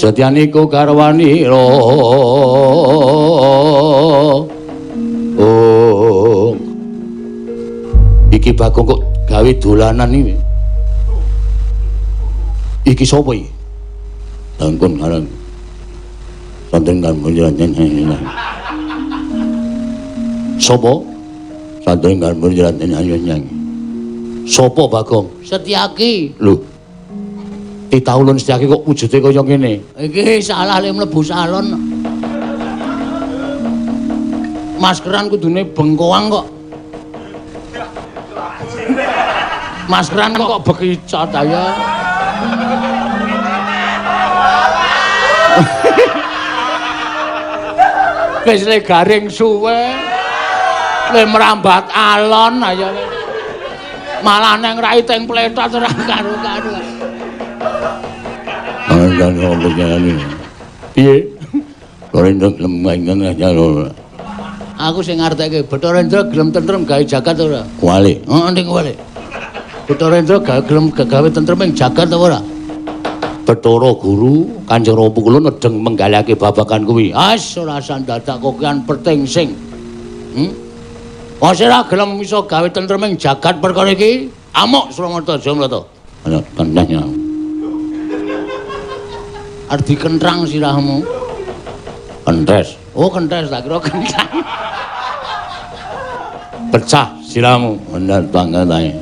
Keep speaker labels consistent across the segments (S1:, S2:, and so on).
S1: Setyaniku garwanira. Oh. Iki Bagong kok gawe dolanan iki. Iki sapa iki? Tangkun karang. Santen kan munjalan. Sapa? Santen kan munjalan. Sapa Bagong?
S2: Setyaki.
S1: Lho. Titah ulun Setyaki kok wujude kaya ngene?
S2: Iki salah le mlebu salon. Maskeran kudune bengkoang kok. Maskeran kok bekicot ayo. Wis le garing suwe. Le merambat alon ayo. Malah neng rai teng pletot ora karu-karu.
S1: Piye?
S2: Aku sing ngartekke Bathara Indra gelem tentrem gawe jagat ora?
S1: Kuwalik.
S2: Heeh, ning kuwalik. Bathara Indra gawe gelem gawe tentrem ing jagat apa ora?
S1: Bathara Guru Kanjeng Rama kula nedeng menggalake babagan kuwi.
S2: As ora sandadak kokean pertingsing. Wis ora gelem iso gawe tentrem ing jagat perkara iki, amuk Suramarta Jamlata.
S1: Ana tandanya.
S2: Arep dikentrang sirahmu.
S1: Kentes.
S2: Oh, kentes tak kira kentrang.
S1: Pecah sirahmu. Bener banget ae.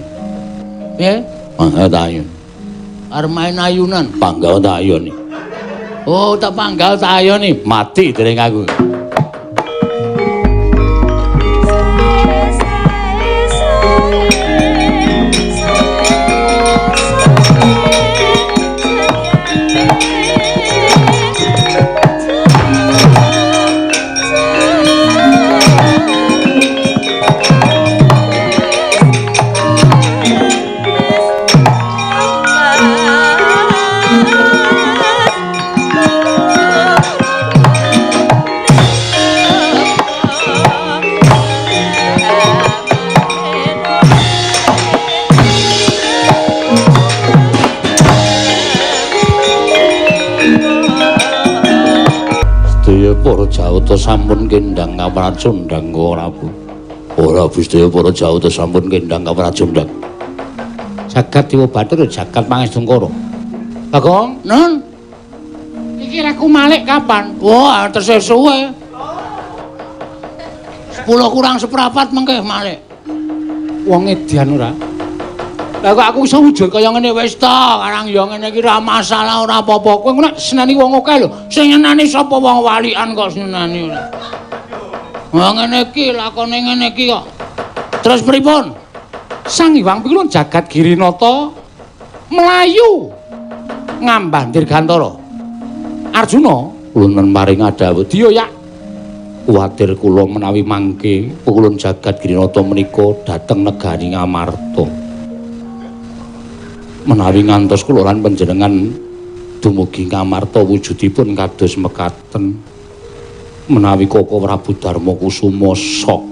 S2: Piye?
S1: Panggal tayun.
S2: Arep main ayunan.
S1: Panggal tayun.
S2: Oh, tak panggal tayun
S1: nih. Mati dereng aku. Para Jawata sampun kendang kapracundang Prabu. Ora sedaya para Jawata sampun kendang kapracundang.
S2: Jagat Dewa Bathara jagat Pangestungkara. Bagong, Nun. Iki reku malik kapan? Wah, tesih suwe. 10 kurang seprapat mengke malik.
S1: Wong edian ora?
S2: Lah kok aku iso wujud kaya ngene wis ta, karang ya ngene iki ora masalah ora apa-apa. Kowe nek seneni wong akeh lho, sing nyeneni sapa wong walian kok seneni ora. Wah ngene iki lakone ngene iki kok. Terus pripun?
S1: Sang Hyang Pikulun jagat Girinata mlayu ngambah Dirgantara. Arjuna kula maring dawuh, "Diya yak, kuwatir kula menawi mangke Pikulun jagat Girinata menika dhateng negari Ngamarta. Menawi ngantos kula lan panjenengan dumugi Ngamarta wujudipun kados mekaten menawi Koko Prabu Darma Kusuma sok."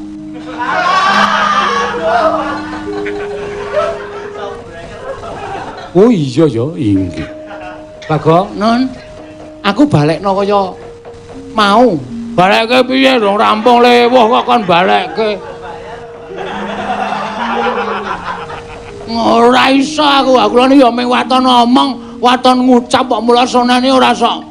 S1: Oh iya ya, inggih.
S2: Bagong, Nun,
S1: aku balekno kaya mau.
S2: Balekke piye dong rampung lewuh kok kon balekke. Ora iso aku, aku lho ya mung waton omong, waton ngucap kok mula sonane ora sok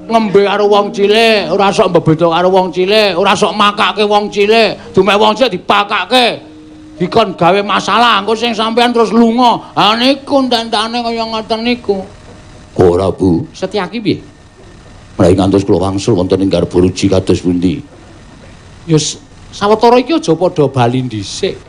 S2: ngembe karo wong cilik, ora sok mbebeda karo wong cilik, ora sok makake wong cilik, dumek wong cilik dipakake. Dikon gawe masalah, engko sing sampean terus lunga. Ha niku tentane kaya ngoten niku.
S1: Ora, Bu.
S2: Setyaki piye?
S1: Menawi ngantos kula wangsul wonten ing Garbaruji kados pundi?
S2: Ya sawetara iki aja padha bali dhisik.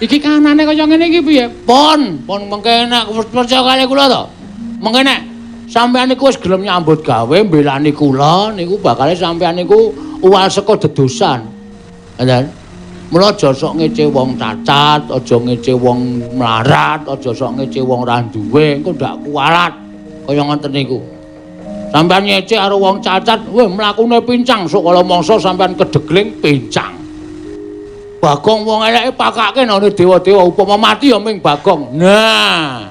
S2: Iki kahanane kaya ngene iki piye? Pun, pun mengke nek percaya kali kula to. Mengke nek sampean niku wis gelem nyambut gawe mbelani kula niku bakale sampean niku uwal saka dedosan. Ngoten. Mula aja sok ngece wong cacat, aja ngece wong mlarat, aja sok ngece wong ra duwe, engko ndak kualat. Kaya ngoten niku. Sampean ngece karo wong cacat, weh mlakune pincang, sok kala mangsa sampean kedegling pincang. Bagong wong eleke pakake nang dewa-dewa upama mati ya ming Bagong. Nah.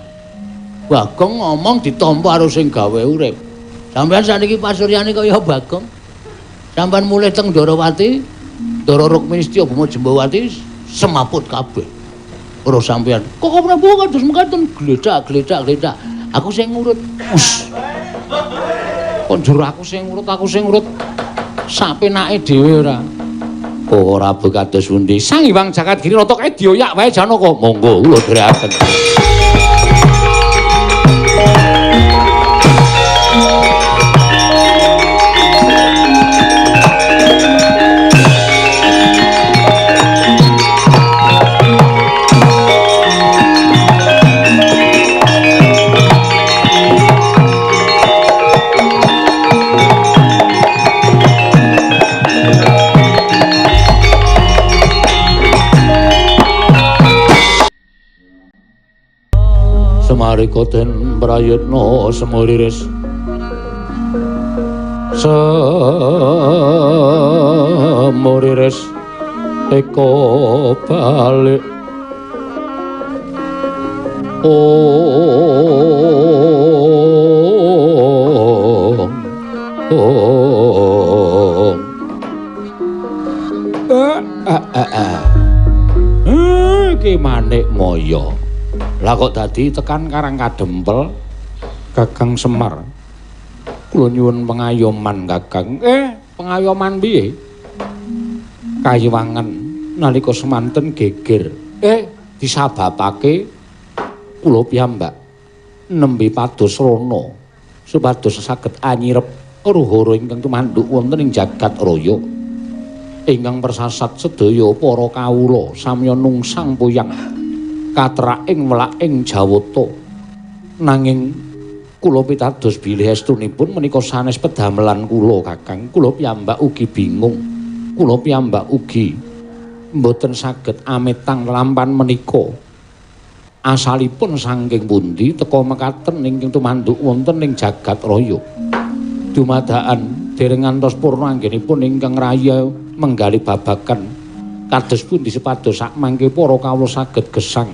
S2: Bagong ngomong ditampa karo sing gawe urip. Sampeyan sakniki pasuryane kaya Bagong. Sampeyan mulih teng Ndorowati, Ndara Rukmini Setya Bhuma Jembawati semaput kabeh. Ora sampeyan. Kok Prabu kados mekaten gledak gledak gledak. Aku sing ngurut. Us. Kok njur aku sing ngurut, aku sing ngurut. Sapenake dhewe ora. Kok ora kados pundi? Sang Hyang Jagat Girinata kae dioyak wae Janaka. Monggo kula dherekaken. Semarika den prayitna semuriris semuriris eka balik om om iki manik moyo. Lah kok dadi tekan Karang Kadempel Kakang Semar. Kula nyuwun pengayoman Kakang. Pengayoman piye? Kayiwangan nalika semanten geger. Disababake kula piyambak nembe pados rana supados saged anyirep ruhara ingkang tumanduk wonten ing jagat raya. Ingkang persasat sedaya para kawula samya nungsang puyang katraking welaking Jawata. Nanging kula pitados bilih estunipun menika sanes pedamelan kula Kakang. Kula piyambak ugi bingung. Kula piyambak ugi mboten saged ametang lampan menika. Asalipun saking pundi teka mekaten ingkang tumanduk wonten ing jagat raya. Dumadakan dereng ngantos purna anggenipun ingkang raya menggali babagan kados pundi supados sakmangke para kawula saged gesang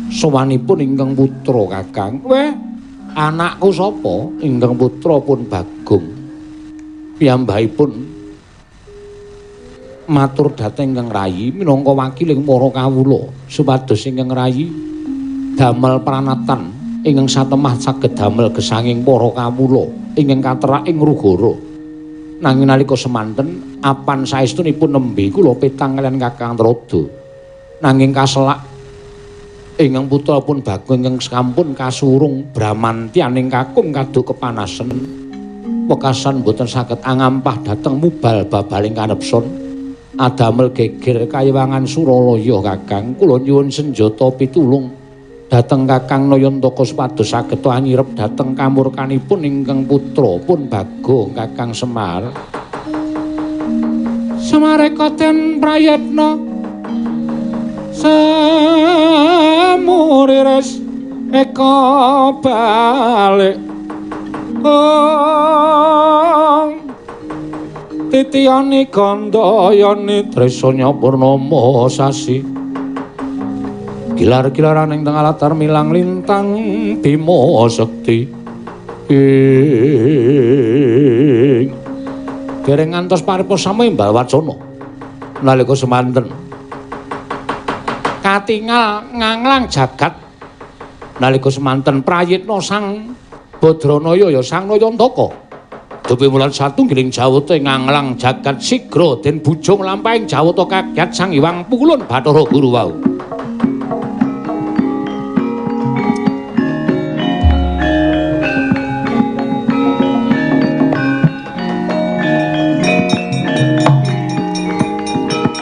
S2: sowanipun ingkang putra Kakang. Weh, anakku sapa? Ingkang putra pun Bagong. Piyambakipun matur dhateng ingkang rayi minangka wakiling para kawula supados ingkang rayi damel pranatan ingkang satemah saged damel gesanging para kawula ingkang katerak ing Rugara. Nanging nalika semanten apan saestunipun nembe kula petang kaliyan Kakang Trada. Nanging kaselak ingkang putra pun Bagong ingkang sampun kasurung bramantyaning kakung kaduk kepanasen. Wekasan boten saged angampah dhateng mubal babaling kanepson. Adamel geger kayiwangan Suralaya Kakang. Kula nyuwun senjata pitulung dhateng Kakang Nayantaka supados saged anyirep dhateng kamurkanipun ingkang putra pun Bagong Kakang Semar. Semareka den prayitna semuriris eka balik ong titiyani gandayani tresanya purnama sasi gilar-gilaran ing tengah latar milang lintang Bima Sekti ing dereng ngantos paripurna samimbal wacana nalika semanten katingal nganglang jagat nalika semanten prayitna Sang Badranaya ya Sang Nayantaka dupi wulan satunggiling Jawata nganglang jagat sigra den bujung lampahing Jawata kaget Sang Hyang Pukulun Bathara Guru wau.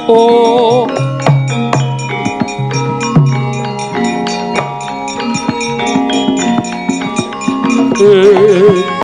S2: Oh